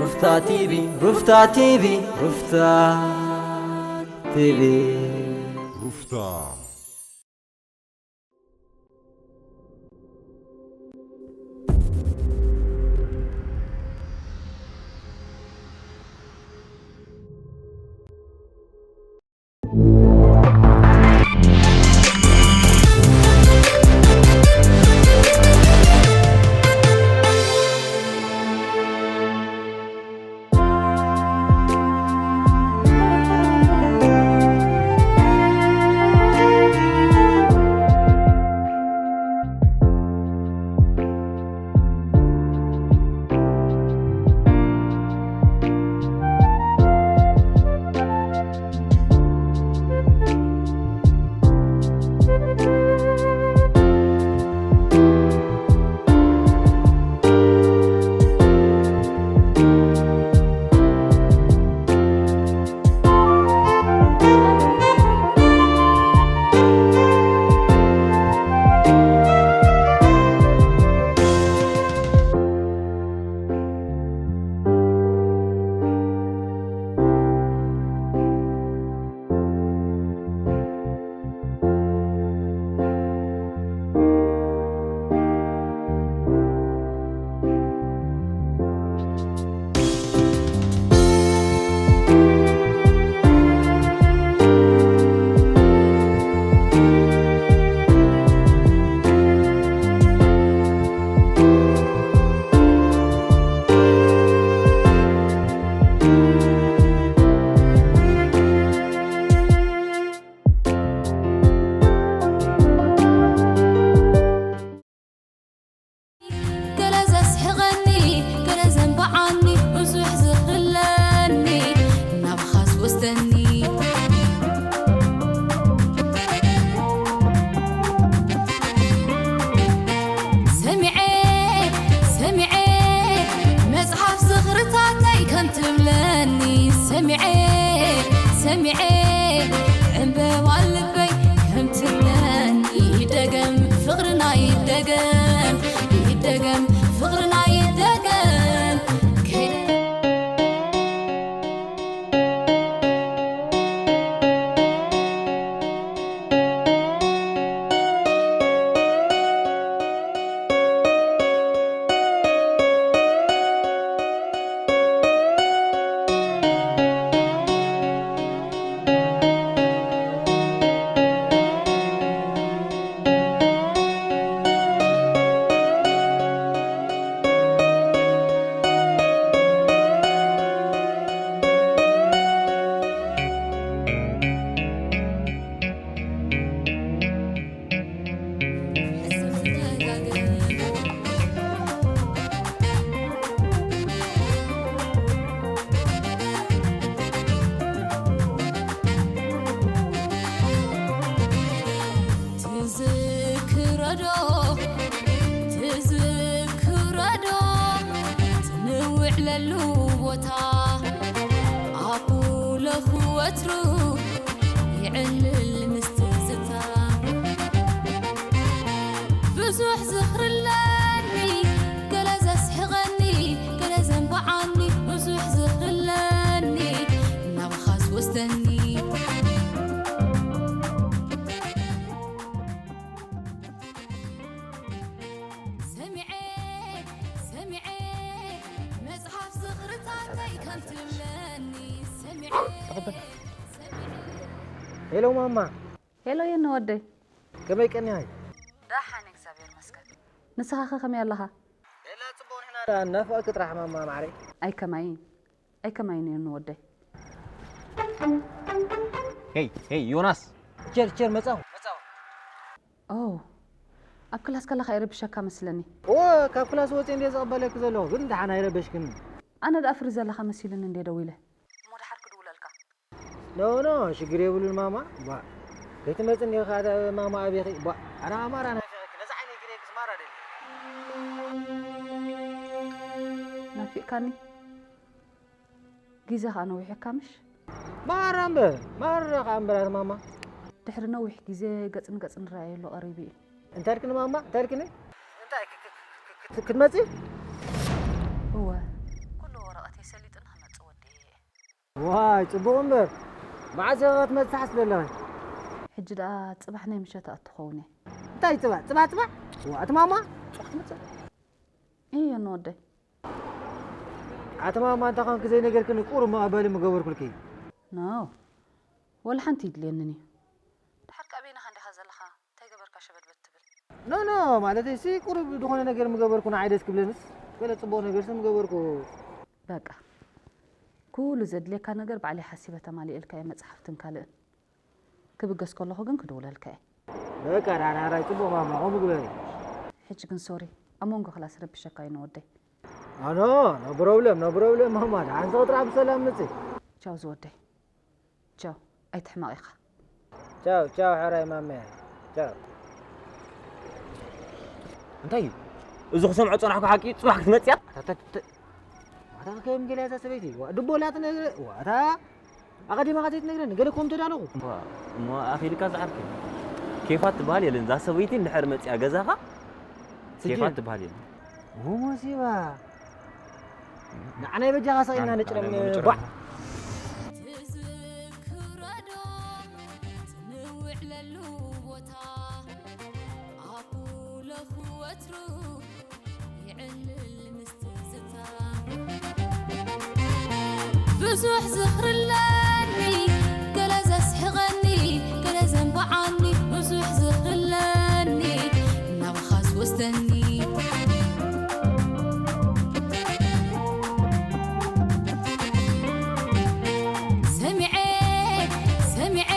ሩፍታ ቲቪ፣ ሩፍታ ቲቪ፣ ሩፍታ ቲቪ። ሩፍታ። ገለ ዘስሕቐኒ፣ ገለ ዘንብዓኒ፣ ብዙሕ ዝኽሪ ኣለኒ፣ ናብኻ ዝወስደኒ። ሰሚዐ፣ ሰሚዐ፣ መጽሓፍ ዝኽርታተይ ከም ትብለኒ፣ ሰሚዐ፣ ሰሚዐ፣ ዕምበባ ልበይ ከም ትብለኒ፣ ይደገም ፍቕርና ይደገም፣ ይደገም ፍቕርና ይደገም። ትዝክረዶ፣ ትዝክረዶ፣ ትንውዕለሉ ቦታ፣ ኣቡለኹ ወትሩ ይዕልል ምስ ትዝታ። ብዙሕ ዝኽሪ ኣለኒ፣ ገለ ዘስሕቐኒ፣ ገለ ዘንብዓኒ፣ ብዙሕ ዝኽሪ ኣለኒ፣ ናብኻ ዝወስደኒ። ሰሚዐ፣ ሰሚዐ፣ መጽሓፍ ዝኽርታተይ ከም ትብለኒ፣ ሰሚዐ፣ ሰሚዐ። ሄሎ ማማ። ሄሎ የኒ ወደይ። ከመይ ቀኒሃይ? ደሓን እግዚኣብሔር ይመስገን። ንስኻ ኸ ከመይ ኣለኻ? ሌላ ጽቡቕ ንሕና ደኣ እናፍቐኪ ጥራሕ ማማ ማዕረይ። ኣይ ከማይ፣ ኣይ ከማይ ነየኒ ወደይ። ሄይ፣ ሄይ ዮናስ። ቸር፣ ቸር፣ መጻኹ፣ መጻኹ። ኦ፣ ኣብ ክላስ ከለኻ ይረብሸካ መስለኒ። እወ፣ ካብ ክላስ ወጺኤ እንድየ ዝቕበለኪ ዘለኹ፣ ግን ደሓን ኣይረበሽክን። ኣነ ደኣ ፍሪ ዘለኻ መሲሉኒ እንድየ ደዊለ። እሞ ደሓር ክድውለልካ። ኖ፣ ኖ፣ ሽግር የብሉን ማማ። ቧ፣ ከይትመጽኒ ኢኻ ማማ ኣቤኺ። ቧ፣ ኣነ ኣማራ ናፊቐኪ። ነዛ ዓይነይ ግደይ ክስማራ ደሊ። ናፊቕካኒ? ግዜ ኸኣ ነዊሑካ ምሽ? ማራ እምበር፣ ማራ ኸኣ እምበር ኣቲ ማማ። ድሕሪ ነዊሕ ግዜ ገጽ ንገጽ ንረኣየሉ ቀሪቡ እዩ። እንታይ ኢልክኒ ማማ? እንታይ ኢልክኒ? እንታይ ክ-፣ ክ-፣ ክ-፣ ክ-፣ ክትመጺ? እወ፣ ኩሉ ወረቐተይ ሰሊጠ ዋይ ጽቡቕ እምበር፣ መዓስ ኢኻ ክትመጽእ ሓስብ ዘለኻ? ሕጂ ደኣ ጽባሕ ናይ ምሸት ኣትኸውን እየ። እንታይ ጽባሕ ጽባሕ ጽባሕ? ዋ እቲ ማማ ጽባሕ ትመጽእ። እዮ ንወደይ። ኣቲ ማማ እንተ ኾንኪ ዘይነገርክኒ ቁሩብ መቐበሊ ምገበርኩልኪ። ኖ፣ ወላ ሓንቲ ይድልየንን እዩ። ድሓር ከኣ በይንኻ እንዲኻ ዘለኻ፣ እንታይ ገበርካ ሸበድበድ ትብል? ኖ፣ ኖ፣ ማለተይ ሲ ቁሩብ ዝኾነ ነገር ምገበርኩ ንዓይ ደስ ክብለንስ፣ ገለ ጽቡቕ ነገርሲ ምገበርኩ። በቃ፣ ኩሉ ዘድልየካ ነገር ባዕለይ ሓሲበ ተማሊኤልካ እየ፣ መጽሓፍትን ካልእን። ክብገስ ከለኹ ግን ክድውለልካ እየ። በቃ፣ ዳሕራይ ጽቡቕ ማማ፣ ከምኡ ግበሪ። ሕጂ ግን ሶሪ፣ ኣብ መንጎ ክላስ ረቢሸካ እየ ንወደይ። ኖ፣ ኖ፣ no problem፣ no problem ማማ፣ ደሓን ዝቕጥራ ብሰላም ምጽእ። ቻው ዝወደይ። ቻው፣ ኣይትሕመቕ ኢኻ። ቻው፣ ቻው፣ ሕራይ ማመ። ቻው። እንታይ እዩ? እዚ ክሰምዖ ጸናሕኩ ሓቂ፣ ጽባሕ ክትመጽእ እያ? ኣታ፣ ኣታ፣ ኣታ፣ ዋታ ከም ገለ እዛ ሰበይቲ፣ ዋ፣ ድቦላ ትነግረ-፣ ዋታ ኣቐዲማኻ ዘይትነግረኒ፣ ገለ እኮ ምተዳለኹ። እሞ፣ እሞ ኣኺልካ ዝዓርከይ። ኬፋት ትበሃል የለን። እዛ ሰበይቲ እንድሕር መጽያ ገዛኻ፣ ስጅን። ኬፋት ትበሃል የለን። ኡሞ ሲባ። ንዓናይ በጃኻ ሰቒልና ንዓና ንጭረም ንጭረም። ባዕ። ትዝክረዶ ትንውዕለሉ ቦታ፣ ኣኩለኹ ወትሩ ይዕልል ምስ ትዝታ። ብዙሕ ዝኽሪ ኣለኒ፣ ገለ ዘስሕቐኒ፣ ገለ ዘንብዓኒ። ብዙሕ ዝኽሪ ኣለኒ፣ ናባኻ ዝወስደኒ። ሰሚዐ፣ ሰሚዐ፣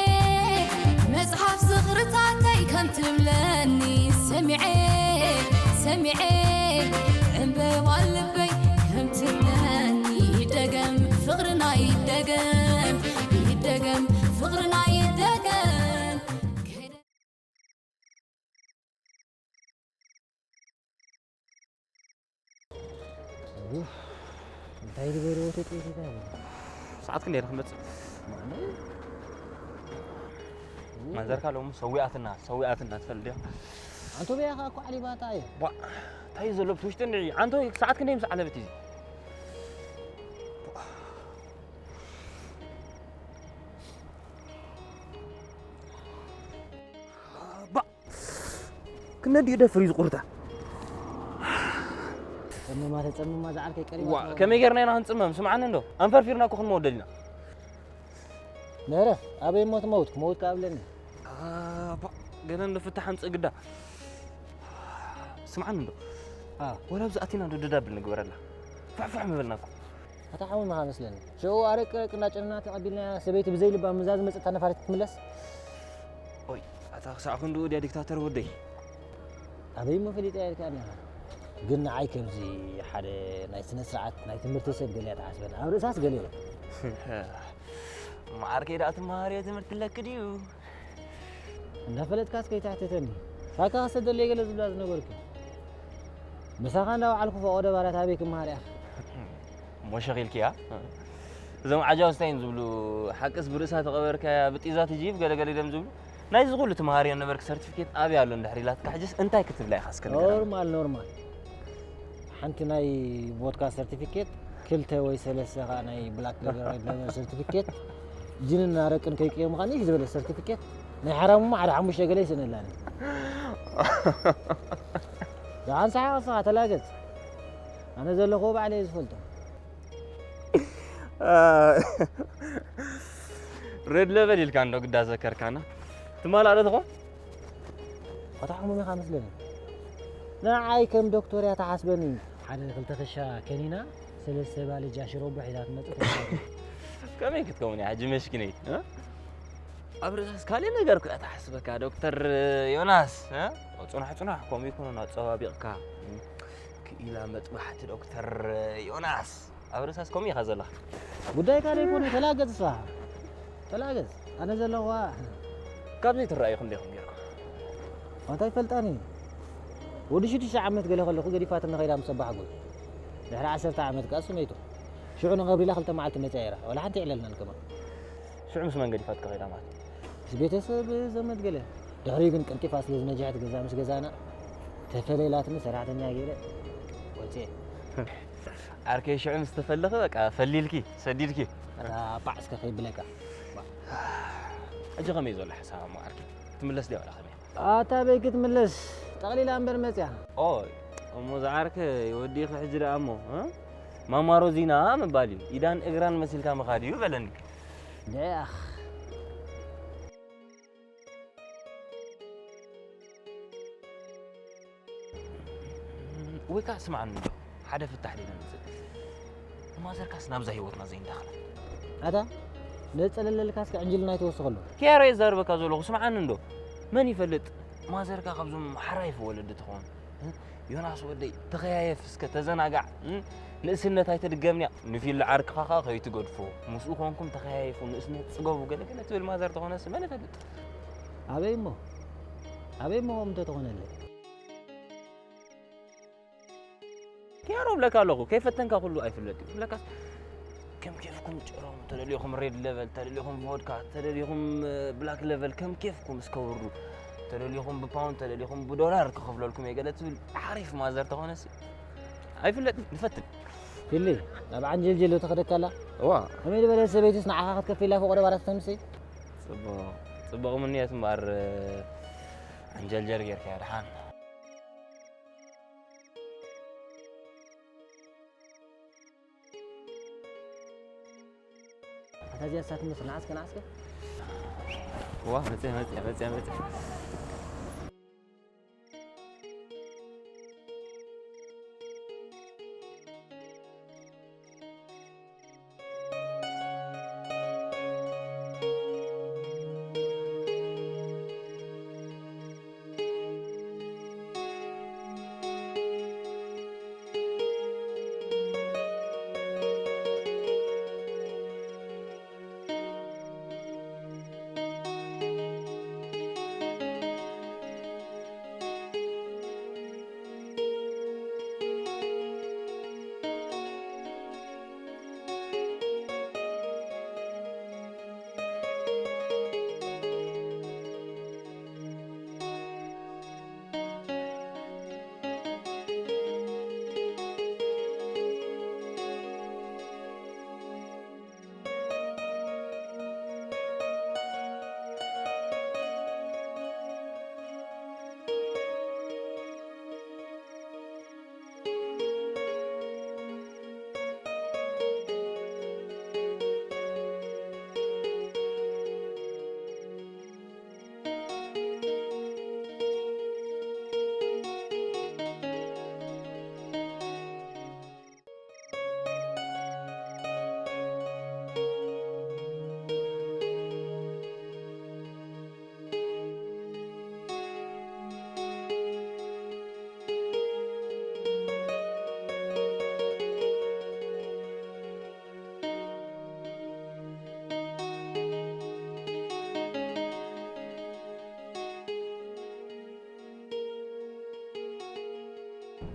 መጽሓፍ ዝኽርታተይ ከም ትብለኒ። ሰሚዐ፣ ሰሚዐ፣ ዕምበባ ልበይ ከም ትብለኒ። ይደገም ፍቕርና ይደገም፣ ይደገም ፍቕርና ይደገም። ኡፍ፣ እንታይ ዝበልዎ ተጨይሲካ? ሰዓት ክንደይ ኢኻ ክንመጽእ? ማዘርካ ሎሚ ሰዊኣትና፣ ሰዊኣትና ትፈልጥ ዲኻ? ኣንቶ በያኻ እኮ ዓሊባታ እየ። ቧ፣ እንታይ እዩ ዘሎ ብቲ ውሽጢ እንድዒ? ኣንቶ ሰዓት ክንደይ ምስ ዓለበት እዚ? ባ፣ ክነዲኡ ደፍር እዩ ዝቑርታ። ተጸምማ፣ ተጸምማ፣ ዝዓርከይ ቀሪባ ዋ፣ ትኸውን። ከመይ ጌርና ኢና ክንጽመም? ስምዓኒ እንዶ፣ ኣንፈርፊርና እኮ ክንመውት ደሊና። ነረ፣ ኣበይ እሞ ትመውት? ክመውት ከኣ ኣብለኒ። ኣባ፣ ገለ እንዶ ፍታሕ ኣምጽእ ግዳ። ስምዓኒ እንዶ፣ ኣ። ወላ ኣብዚ ኣቲና እንዶ ደዳብል ንግበረላ። ፋሕፋሕ ምበልና እኮ። ኣታ ሓሙም ኢኻ መስለኒ። ሽዑ ኣረቂ ረቂ እናጨነና ተቐቢልናያ ሰበይቲ ብዘይ ልባ ምዛ ዝመጸት ነፋሪት ክትምለስ? ኦይ፣ ኣታ ክሳዕ ክንድኡ ድያ ዲክታተር ወደይ? ኣበይ እሞ ፈሊጠያ ኢልካኒ ኢኻ። ግን ንዓይ ከምዚ ሓደ ናይ ስነ ስርዓት ናይ ትምህርቲ ሰብ ገሊያ ትሓስበኒ። ኣብ ርእሳስ ገለ እየ። መዓርከይ ደኣ ትመሃርዮ ትምህርቲ ኣለኪ ድዩ? እንዳፈለጥካስ ከይትሕትተኒ። ሳካ ክሰደለይ ገለ ዝብላ ዝነበርኩ። ምሳኻ እንዳወዓልኩ ፈቐዶ ባራት ኣበይ ክመሃር እያ? እሞ ሸኺልክያ? እዞም ዓጃውዝ እንታይ እዮም ዝብሉ? ሓቅስ ብርእሳ ተቐበርካያ፣ ብጢዛ ትጅይፍ ገለ ገለ ኢሎም ዝብሉ። ናይዚ ኩሉ ትመሃርዮ ነበርክ ሰርቲፊኬት ኣበይ ኣሎ እንድሕር ኢላትካ፣ ሕጅስ እንታይ ክትብላ ኢኻ እስከ ንገረኒ? ኖርማል፣ ኖርማል። ሓንቲ ናይ ቮድካ ሰርቲፊኬት፣ ክልተ ወይ ሰለስተ ኸዓ ናይ ብላክ ሌበር፣ ሬድ ሌበር ሰርቲፊኬት፣ ጅንን ኣረቅን ከይቅየሙኻ ንእሽ ዝበለ ሰርቲፊኬት፣ ናይ ሓራሙማ ሓደ ሓሙሽተ ገለ ይስእነላኒ። ደሓን ሰሓቕ እስኻ፣ ተላገጽ። ኣነ ዘለኹዎ ባዕለይ እየ ዝፈልጦ። ሬድ ሌበል ኢልካ እንዶ ግዳ ዘከርካና። ትማል ኣለ ትኾን? ኣታ ሕሙም ኢኻ መስለኒ። ንዓይ ከም ዶክተር እያ ትሓስበኒ። ሓደ ክልተ ክሻ ከኒና፣ ሰለስተ ባልጃ ሽሮቦ ሒዛ ትመጽእ ትመስል። ከመይ ክትከውን እያ ሕጂ መስኪነይ፣ እ? ኣብ ርእሳስ ካልእ ነገር እኮ እያ ትሓስበካ ዶክተር ዮናስ፣ እ? ጽናሕ ጽናሕ፣ ከምኡ ይኮነን ኣጸባቢቕካ። ክኢላ መጥባሕቲ ዶክተር ዮናስ። ኣብ ርእሳስ ከምኡ ኢኻ ዘለኻ። ጉዳይካ ዘይኮነ፣ ተላገጽ ንስኻ። ተላገጽ። ኣነ ዘለኹዋ። ካብ ዘይትረኣዩ ክንደይ ኢኹም ጌርኩም? ኣንታ ይፈልጣኒ። ወዲ ሽዱሽተ ዓመት ገለ ከለኹ ገዲፋትኒ ከይዳ ምስ ኣባ ሓጎይ። ድሕሪ ዓሰርተ ዓመት ከኣ እሱ መይቱ። ሽዑ ንቐብሪላ ክልተ መዓልቲ መጺኣ ነይራ። ዋላ ሓንቲ የዕለልናን ከማን። ሽዑ ምስ መን ገዲፋትካ ከይዳ ማለት? ምስ ቤተሰብ ዘመድ ገለ። ድሕሪኡ ግን ቀልጢፋ ስለ ዝነጅሐት ገዛ ምስ ገዛና ተፈለይላትኒ ሰራሕተኛ ገይረ ወጺኤ። ዓርከይ ሽዑ ምስ ተፈለኸ በቃ ፈሊልኪ ሰዲድኪ። ኣታ ጳዕ እስከ ከይብለካ። ሕጂ ከመይ ዘሎ ሓሳብ እሞ ዓርከይ? ትምለስ ድያ ዋላ ከመይ? ኣታ በይ ክትምለስ ጠቕሊላ እምበር መፅያ። ኦይ እሞ ዝዓርከ ወዲኺ ሕጂ ደኣ እሞ እ? ማማ ሮዚና ምባል እዩ። ኢዳን እግራን መሲልካ ምኻድ እዩ በለኒ። ደያኽ ወይ ከዓ ስምዓኒ እንዶ ሓደ ፍታሕ ዲና ንምፅእ። ንማዘርካስ ናብዛ ህይወትና ዘይንዳኸላ። ኣታ ነፀለለልካ እስከ ዕንጅልና ይትወስኸሉ። ኪያሮ የዛርበካ ዘለኹ ስምዓኒ እንዶ። መን ይፈልጥ ማዘርካ ካብዞም ሓራይፍ ወለዲ ትኸውን። እ? ዮናስ ወደይ ተኸያየፍ እስከ ተዘናጋዕ። እ? ንእስነት ኣይተድገምንያ። ንፊል ዓርክኻ ከዓ ከይትገድፎ። ምስኡ ኮንኩም ተኸያየፉ ንእስነት ፅገቡ ገለገለ ትብል ማዘር ተኾነስ መን ይፈልጥ? ኣበይ እሞ ኣበይ እሞ ከምኡ እንተተኾነለይ ኪያሮ ብለካ ኣለኹ ከይፈተንካ ኩሉ ኣይፍለጥ እዩ ብለካስ ከም ኬፍኩም ጭሮም ተደልዮኹም ሬድ ለቨል ተደልዮኹም ቮድካ ተደልዮኹም ብላክ ለቨል ከም ኬፍኩም እስከ ውሩ ተደልዮኹም ብፓውንድ ተደልዮኹም ብዶላር ክኸፍለልኩም እየ ገለ ትብል ሓሪፍ ማዘር ተኾነሲ ኣይፍለጥ ንፈትን ፊሊ ኣብ ዓንጀልጀሎ ተኸደካላ እዋ ከመይ ዝበለ ሰበይትስ ንዓኻ ክትከፍላ ፈቆዶ ባራት ተምሲ ጽቡቕ ጽቡቕ ምንየት እምበኣር ዓንጀልጀል ጌርካ ድሓን ኣታ እዚኣ እሳ ትመስል ንዓስከ ንዓስከ ዋ መፅያ መፅያ መፅያ መፅያ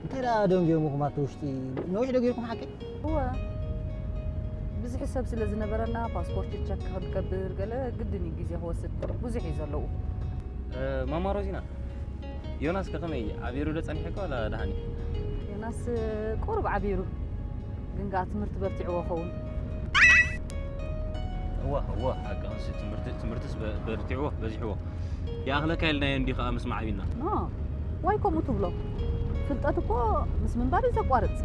እንታይ ደኣ ደንጊዮምኹም ኣብቲ ውሽጢ ነዊሕ ዶ ጌርኩም ሓቂ እወ ብዙሕ ሰብ ስለ ዝነበረና ፓስፖርት ቸክ ክንገብር ገለ ግድን እዩ ግዜ ክወስድ ብዙሕ እዩ ዘለዉ ማማ ሮዚና ዮናስ ከ ከመይ ኣቢሩ ዶ ጸኒሕካ ወላ ደሓን እዩ ዮናስ ቁሩብ ዓቢሩ ግን ከኣ ትምህርቲ በርቲዕዎ ኸውን እዋ እዋ ሓቂ ኣንስ ትምህርቲ ትምህርትስ በርቲዕዎ በዚሕዎ ይኣኽለካ ኢልናዮ እንዲ ከኣ ምስ ማዕቢና ኖ ዋይ ከምኡ ትብሎ ፍልጠት እኮ ምስ ምንባር እዩ ዘቋርፅ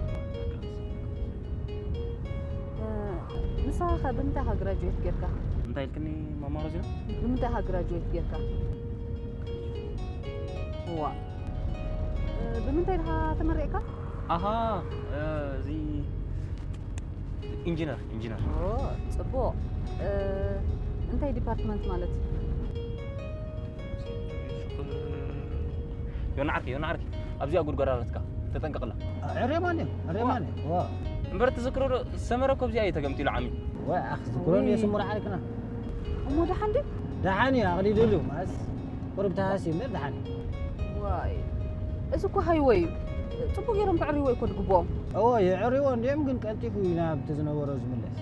ንስኻ ኸ ብምንታይ ኢኻ ግራጁዌት ጌርካ እንታይ ኢልክኒ ማማ ሮዚና ብምንታይ ኢኻ ግራጁዌት ጌርካ እዋ ብምንታይ ኢኻ ተመሪዕካ ኣሃ እዚ ኢንጂነር ኢንጂነር ጽቡቕ እንታይ ዲፓርትመንት ማለት ዮና ዓርኪ ዮና ዓርኪ ኣብዚኣ ጉድጓድ ኣለትካ ተጠንቀቕላ ዕሬማ እንድዮም ዕሬማ እንድዮም እምበር ትዝክሮ ዶ ሰመረ እኮ ኣብዚኣ እዩ ተገምጢሉ ዓሚ ወይ ኣኽ ዝክሮ እንድዮ ስሙር ዓርክና እሞ ደሓን ድዩ ደሓን እዩ ኣቕሊሉሉ ማስ ቁርብ ተሃሲ እምበር ደሓን እዩ ዋይ እዚ እኮ ሃይወይ እዩ ጽቡቅ ገይሮም ክዕርይዎ እኮ ዝግብኦም እዎ የዕርይዎ እንድዮም ግን ቀልጢፉ እዩ ናብቲ ዝነበሮ ዝምለስ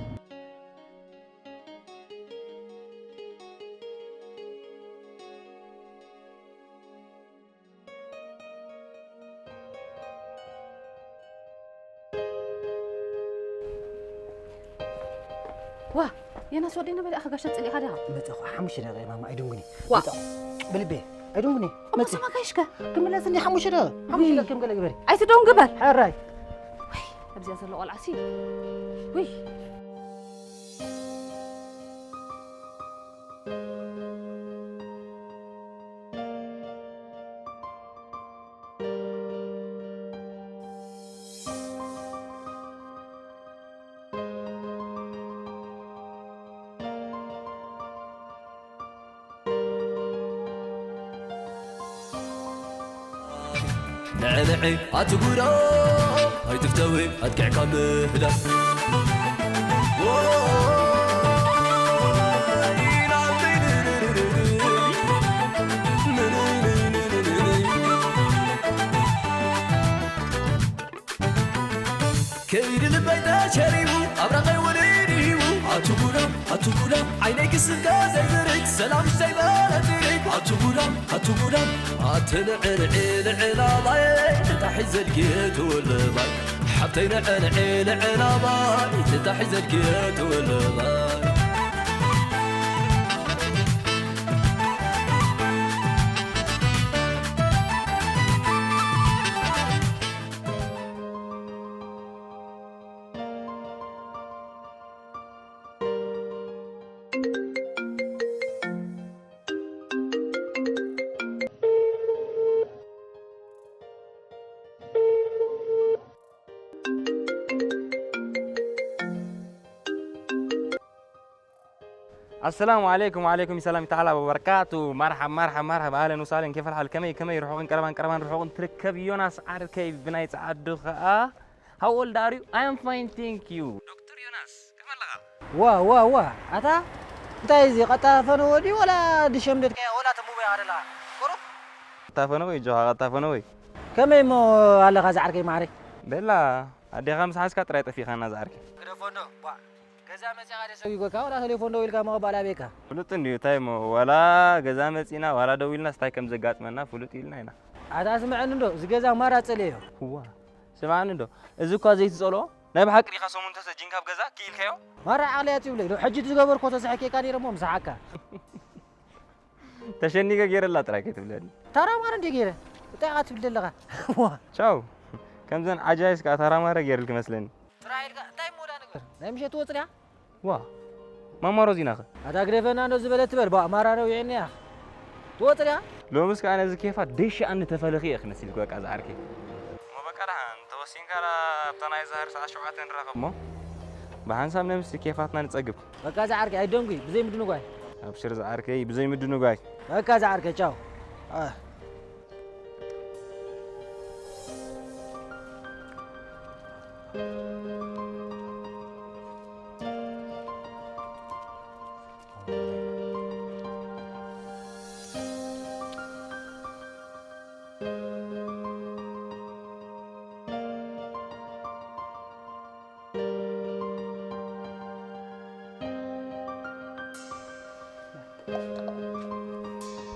ዋ፣ የናስ ወደይ ነበለ ኣኸ ጋሻ ጸሊኻ ዲኻ? መጽእ እኮ ሓሙሽተ ደቂቃ ማማ ኣይደንጉኒ። ዋ። መጽእ ብልቤ ኣይደንጉኒ። እሞ መጽእ ሰማ ጋይሽከ? ክምለስ እንዲ ሓሙሽተ ደቂቃ። ሓሙሽተ ደቂቃ ከም ገለ ግበሪ። ኣይትደንጉ በል። ሕራይ። ወይ፣ ኣብዚኣ ዘሎ ቆልዓ ሲ። ወይ። ንዕንዒ ኣትጉዳ ኣይትፍተዊ ኣጥቂዕካ ምህዳ። ከይዲ ልበይ ተሸሪቡ ኣብራቐይ ወለዲቡ ኣትጉዳ ኣትጉዳ ዓይነይ ክስንከ ዘይዝርግ ሰላም ዘይበለትርግ ኣትጉዳ ኣትጉዳ ኣትንዕንዒ ንዕላማየ ንታሒ ዘድግየ ተወለባይ ሓብተይ ንዕንዒ ንዕላማይ ንታሒ ዘድግየ ተወለባይ السلام عليكم. وعليكم السلام تعالى وبركاته. مرحب مرحب مرحب، اهلا وسهلا، كيف الحال؟ ከመይ ከመይ ርሑቕን ቀረባን ቀረባን ርሑቕን ትርከብ ዮናስ ዓርከይ ብናይ ጸዓዱ ኸኣ። How old are you? I am fine, thank you. ዶክተር ዮናስ ከመይ ኣለኻ? ዋ ዋ ዋ፣ ኣታ እንታይ እዚ ቀጣፈነ ወዲ ወላ ድሸምደት ከያ ወላ ተሙበያ ኣደላ? ቁሩብ ቀጣፈነ ወይ ጆኻ ቀጣፈነ ወይ? ከመይ እሞ ኣለኻ ዝዓርከይ ማዕረይ? በላ ኣዴኻ ምስ ሓዝካ ጥራይ ጠፊኻና ዝዓርከይ። ግደፎ እንዶ ቧዕ። ገዛ መጺኻ ደ ሰጒጎካ ወላ ቴሌፎን ደዊልካ ምቕባል ኣበይካ? ፍሉጥ እንድዩ፣ እንታይ እሞ ዋላ ገዛ መጺና ዋላ ደዊልናስ እንታይ ከም ዘጋጥመና ፍሉጥ ኢልና ኢና። ኣታ ስምዐኒ እንዶ፣ እዚ ገዛ ማራ ጸልየዮ። እዋ፣ ስምዓኒ እንዶ፣ እዚ እኳ ዘይትጸልኦ፣ ናይ ብሓቂ ዲኻ ሰሙን ተሰጂንካ ኣብ ገዛ ክኢልካዮ? ማራ ዓቕሊ ኣትብለይ ዶ፣ ሕጂ እቲ ዝገበርኮ ተሳሒኬካ ነይረ እሞ ምሰሓቅካ። ተሸኒገ ገይረላ ጥራይ ከይትብለኒ። ታራ ማራ እንደ ገይረ፣ እንታይ ኢኻ ትብል ዘለኻ? ዋ። ቻው። ከምዘን ዓጃይስ ከኣ ታራ ማረ ገይርልኪ መስለኒ። ጥራይ ኢልካ እንታይ እሞ ዳ ንግበር? ናይ ምሸት ትወጽእ ዲኻ? ዋ። ማማ ሮዚናኸ? ኣታ ግደፈና እንዶ ዝበለ ትበል፣ ባ ማራ ነዊዕኒ እያ። ትወጽእ ዲኻ? ሎምስ ከኣ ነዚ ኬፋ ደይሽኣኒ ተፈለኺ እየ ክመስልኪ በቃ ዝዓርከይ። እሞ በቃ ደሓን ተወሲንካ ኣብታ ናይ ዛህር ሰዓት ሸውዓተ ንራኸብ እሞ ብሓንሳብ ነምሲ ኬፋትና ንጸግብ። በቃ ዝዓርከይ ኣይደንጉይ ብዘይ ምድንጓይ። ኣብሽር ዝዓርከይ ብዘይ ምድንጓይ። በቃ ዝዓርከይ ቻው። አ።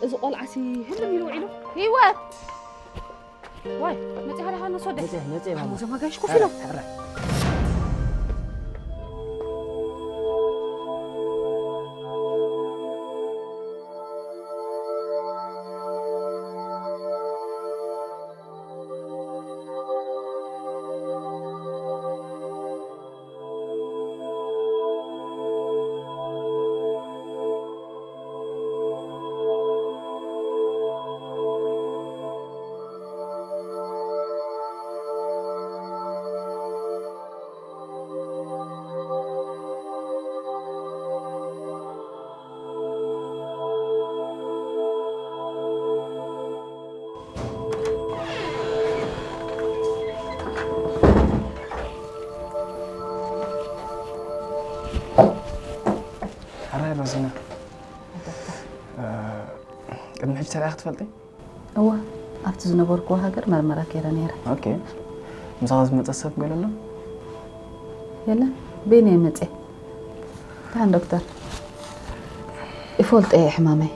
እዚ ቆልዓሲ ህልም ኢሉ ውዒሉ። ህይወት! ዋይ፣ መጺኻ ዲኻ ነሶ ወደይ? መጺ፣ መጺ፣ ማማ። እዞም ኣጋይሽ ኮፍ ኢሎም። ሕራይ። ሕራይ ሮዚና፣ እ፣ ቅድሚ ሕጂ ተራኢኺ ትፈልጢ? እወ፣ ኣብቲ ዝነበርኩዎ ሃገር መርመራ ገይረ ነይረ። ኦኬ። ምሳኻ ዝመጸ ሰብ ገለ ኣሎ? የለን፣ በይነይ እየ መጽየ። ደሓን ዶክተር፣ ይፈልጦ እየ ሕማመይ።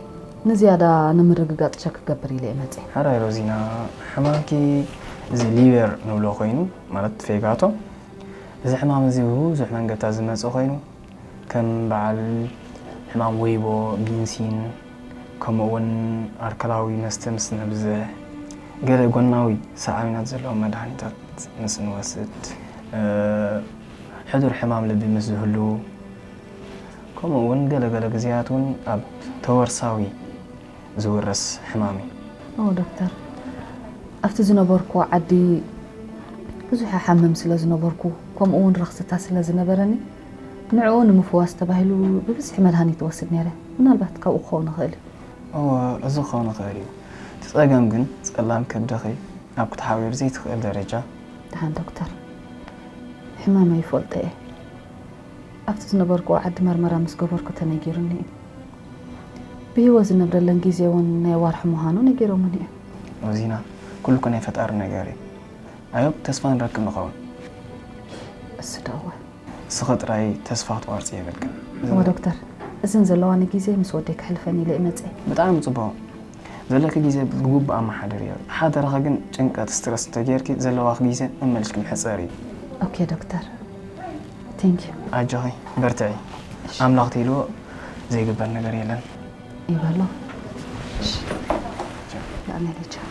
ንዝያዳ ንምርግጋጽ ቸክ ክገብር ኢለ እየ መጽየ። ሕራይ ሮዚና፣ ሕማምኪ እዚ ሊቨር ንብሎ ኮይኑ፣ ማለት ፌጋቶ። እዚ ሕማም እዚ ብብዙሕ መንገድታት ዝመጽእ ኮይኑ፣ ከም በዓል ሕማም ወይቦ፣ ጊንሲን፣ ከምኡ እውን ኣልኮላዊ መስተ ምስ ነብዝሕ፣ ገለ ጎናዊ ሰዓቢናት ዘለዎም መድሃኒታት ምስ ንወስድ፣ እ፣ ሕዱር ሕማም ልቢ ምስ ዝህሉ፣ ከምኡ እውን ገለ ገለ ግዜያት እውን ኣብ ተወርሳዊ ዝውረስ ሕማም እዩ። ኦ ዶክተር፣ ኣብቲ ዝነበርኩ ዓዲ ብዙሕ ሓምም ስለ ዝነበርኩ፣ ከምኡ እውን ረኽስታት ስለ ዝነበረኒ፣ ንዕኡ ንምፍዋስ ተባሂሉ ብብዝሒ መድሃኒት እወስድ ነይረ። ምናልባት ካብኡ ክኸውን ይኽእል እዩ። እወ፣ እዚ ክኸውን ይኽእል እዩ። እቲ ጸገም ግን ጸላም ከብድኺ ኣብ ክትሓውዮ ብዘይትኽእል ደረጃ። ደሓን ዶክተር፣ ሕማመይ ይፈልጦ እየ። ኣብቲ ዝነበርኩ ዓዲ መርመራ ምስ ገበርኩ ተነጊሩኒ እዩ። ብህይወት ዝነብረለን ግዜ እውን ናይ ዋርሒ ምዃኑ ነጊሮምኒ እዮም። ሮዚና፣ ኩሉ እኮ ናይ ፈጣሪ ነገር እዩ። ኣዮብ፣ ተስፋ ንረክብ ንኸውን። እሱ ዶ እወ። እስኺ ጥራይ ተስፋ ክትቆርጺ የብልክን። እወ ዶክተር፣ እዘን ዘለዋኒ ግዜ ምስ ወደይ ከሕልፈን ኢለ እየ መጽየ። ብጣዕሚ ጽቡቕ። ዘለኪ ግዜ ብግቡእ ኣመሓድርዮ። ሓደራኺ ግን ጭንቀት፣ ስትረስ እንተጌርኪ ዘለዋኺ ግዜ መመሊስኪ ምሕጸሪ እዩ። ኦኬ ዶክተር። Thank you። ኣጆኺ፣ በርትዒ። እሺ። ኣምላኽ ተይልዎ ዘይግበር ነገር የለን። ይበሎ። እሺ። ላዕና ኢለ ቻው።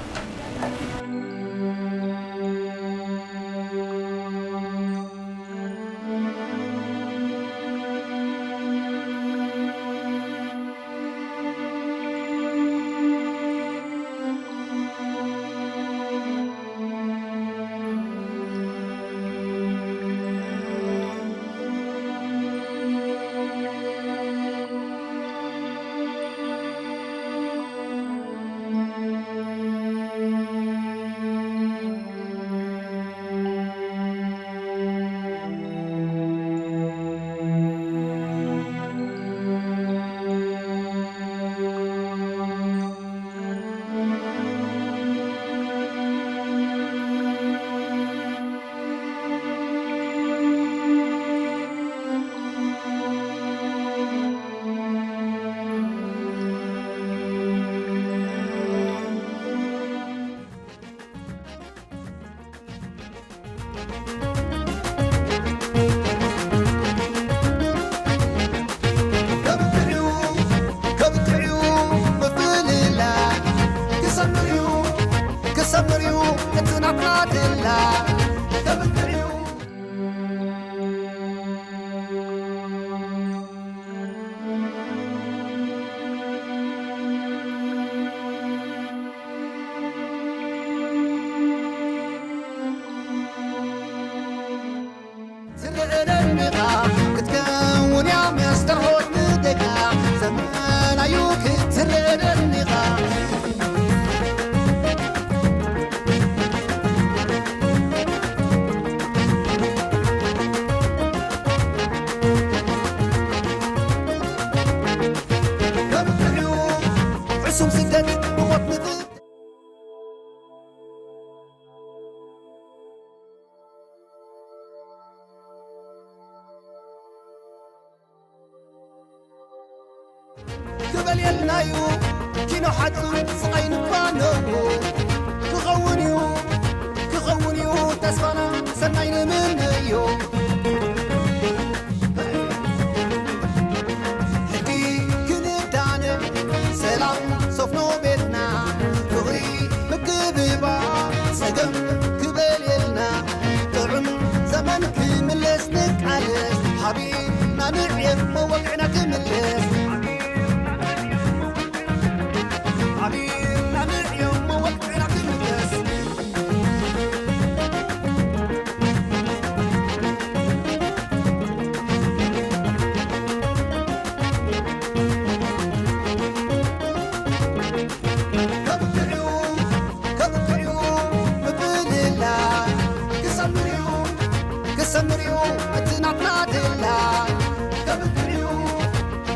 ከብቅዕዩ፣ ከብቅዕዩ ምፍልላይ ክሰምርዩ፣ ክሰምርዩ እቲ ናትና ድላ ከብቅዕዩ። ትረአ ደኒቓ ክትከውን እያ መስተርሆት ንደቃ። ዘመናዩ ክትረአ ደኒቓ። ከብቅዕዩ ሕሱም ስደት ብሞት ንፍት ክበልየልናዩ ኪኖ ሓጹር ስቓይ ንፋነዎ። ክኸውን እዩ፣ ክኸውን እዩ ተስፋና ሰናይ ንምነዮ። ሕጊ ክንዳነ ሰላም ሰፍኖ ቤትና፣ ፍቕሪ ምክብባር ጸገም ክበልየልና። ጥዑም ዘመን ክምለስ ንቃለስ፣ ሓቢርና ንዕየም መወቅዕና ክምለስ። ሓቢርና ንዕየም መወቅዕና ክምለስ። ከብቅዕዩ፣ ከብቅዕዩ ምፍልላይ ክሰምርዩ፣ ክሰምርዩ እቲ ናትና ድላይ። ከብቅዕዩ፣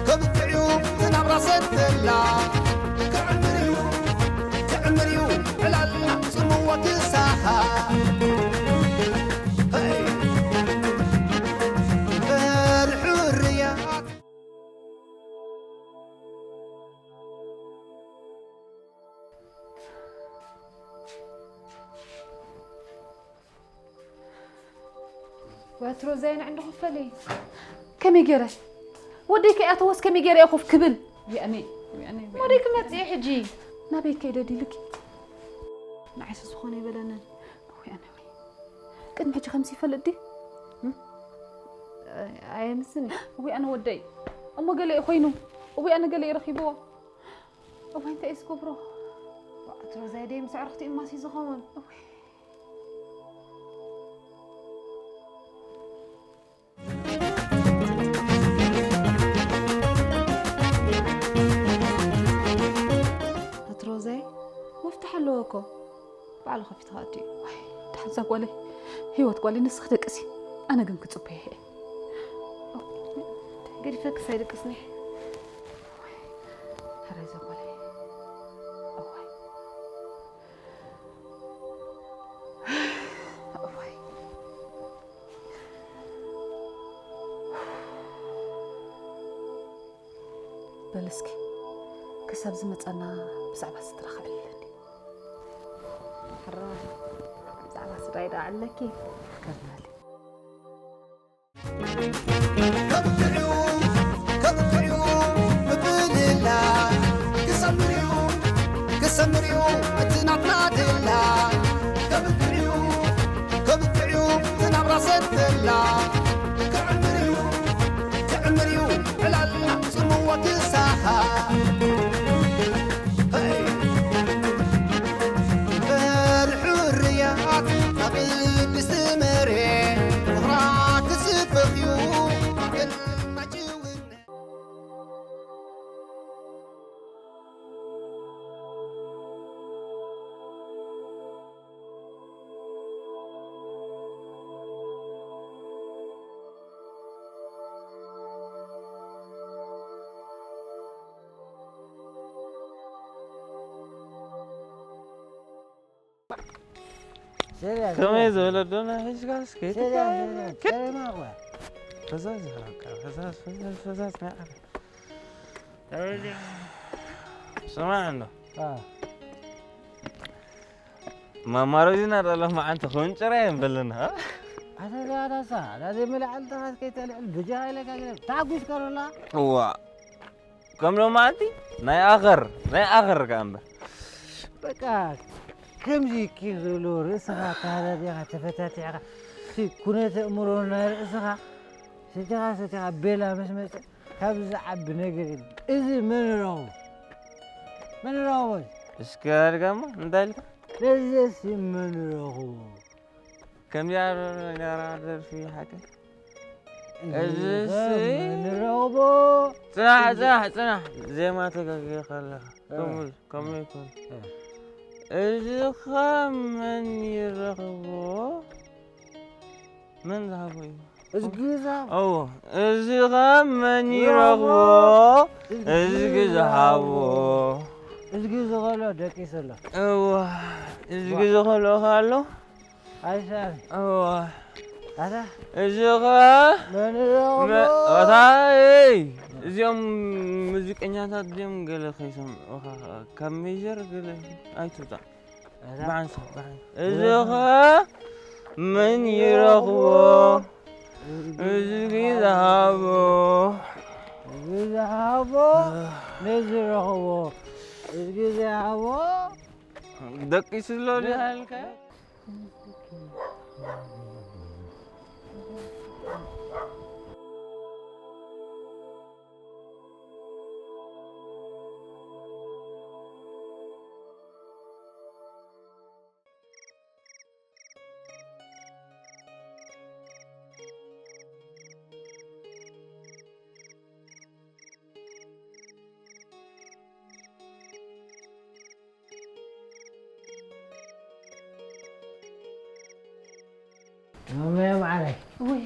ከብቅዕዩ እቲ ናብራ ሰተላ ክዕምርዩ፣ ክዕምርዩ ዕላልና ጽምዋ ክሳሓ። ሄይ! በል ሕርያት። ወትሩ ዘይን ዕንዲ ክፈል እዩ። ከመይ ገይረ? ወደይ ከይኣተወስ ከመይ ገይረ እየ ኮፍ ክብል? ወያነ፣ ወያነ፣ ወያነ። ወደይ ክመጽእ እዩ ሕጂ። ናበይ ከይደ ዲልኪ? ንዓይስ ዝኾነ ይበለንን። ወያነ፣ ወይ። ቅድሚ ሕጂ ከምዚ ይፈልጥ ድዩ? እም? ኣየምስን እዩ። ወያነ ወደይ። እሞ ገለ እዩ ኮይኑ። ወያነ ገለ እዩ ረኺብዎ። እዋይ፣ እንታይ እዩ ዝገብሮ? ዋዕት ሮዛይ ደይ ምስ ኣዕርኽቲ እማሲ ዝኸውን። እዋይ። ኣቲ ሮዛይ፣ መፍትሕ ኣለዎ እኮ። ባዕሉ ከፊትኻ ኣትዩ። ዋይ፣ ደሓን እዛ ጓለይ፣ ህይወት ጓለይ፣ ንስኺ ደቅሲ። ኣነ ግን ክጽበየ እየ። ገዲፈክስ ኣይደቅስን እየ። ሕራይ እዛ ጓለይ። እዋይ። እዋይ። በል እስኪ ክሳብ ዝመጸና ብዛዕባ ስድራኻ ዕልለኒ። ሕራይ ብዛዕባ ስድራይ ደኣ ዕለኪ ከርናሊ። ከብቅዕዩ፣ ከብቅዕዩ ምብልላ ክሰምርዩ፣ ክሰምርዩ እቲ ናትና ድላ። ከብቅዕዩ፣ ከብቅዕዩ እቲ ናብራ ሰተላ ክዕምርዩ፣ ክዕምርዩ ዕላልና ጽምዋ ክሳኻ። በር ሕርያት ናብልስቲ መሬት ፍቕራ ክስበኽዩ። ከመይ ዝበለ ዶና ሒዝካ እስኪ? ፈዛዝ፣ ፈዛዝ፣ ፈዛዝ፣ ፈዛዝ፣ ፈዛዝ፣ ናይ ዓለም። ስማዕ እንዶ። ማማሮ ዚና ዳሎ መዓንቲ ክንጭራ የንበልና። ኣታ ዳሳ፣ ዳዜ መላዕል ተኻስ ከይተልዕል ብጃ ኢለካ ግደ። ታጉስ ከሮላ። እዋ። ከም ሎማዓንቲ ናይ ኣኸር፣ ናይ ኣኸር ከኣ እምበር። በቃ፣ ከምዚ ኪር ዘሎ ርእስኻ ተሃዳዲኻ ተፈታቲሕካ፣ እቲ ኩነተ እምሮ ናይ ርእስኻ ሰቲኻ ሰቲኻ ቤላ ምስ መጸ፣ ካብዚ ዝዓቢ ነገር የለን። እዚ መን ረኽቦ? መን ረኽቦ? እስከ ኣድጋሞ፣ እንታይ ኢልካ? ነዚስ መን ረኽቦ? ከምዚኣ ዶ ነጋራ ደርፊ ሓቂ? እዚ እዚ ኸ ሲ- መን ረኽቦ? ጽናሕ፣ እዚ ጽናሕ፣ ጽናሕ። ዜማ ተጋጊኻ ኣለኻ። እ። ከምኡ፣ ከምኡ ይኮን። እ። እዚ ኸ መን ይረኽቦ? መን ዝሃቦ እዩ? እዝጊ ዝሃቦ። እዎ፣ እዚ ኸ መን ይረኽቦ? እዝጊ እዝጊ ዝሃቦ። ዝሃቦ። እዝጊ ዝኸሎ ደቂሱ ኣሎ። እዎ፣ እዝጊ ዋ። ዝኸሎ ኣሎ። ኣይሳብ። እዋ። ኣታ። እዚ ኸ መን ረኽቦ? መ-፣ ኣታ፣ እይ፣ እዚኦም ሙዚቀኛታት እዚኦም ገለ ከይሰምዑኻ ካብ ሜጀር ገለ ኣይትውጻእ። ኣታ። ብሓንሳብ፣ ብሓንሳብ። እዚ ኸ መን ይረኽቦ? እዝጊ ዝሃቦ። እዝጊ ዝሃቦ። ነዚ ረኽቦ። እዝጊ ዝሃቦ። ደቂሱ ኣሎ ድሃልካ? ማማየ ማዓረይ። ወይ።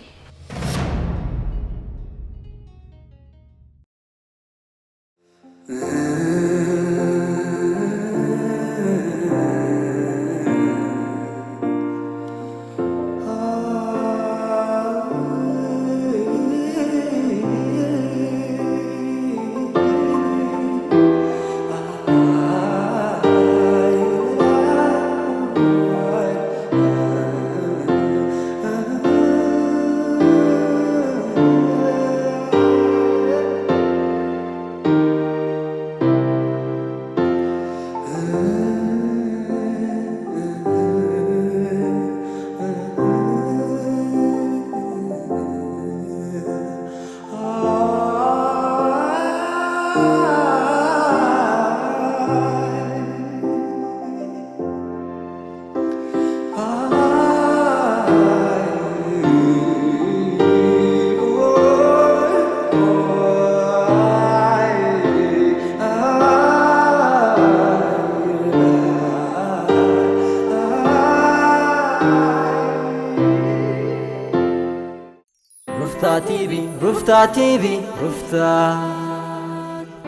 ቲቪ ሩፍታ ቲቪ ሩፍታ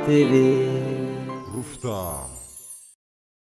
ቲቪ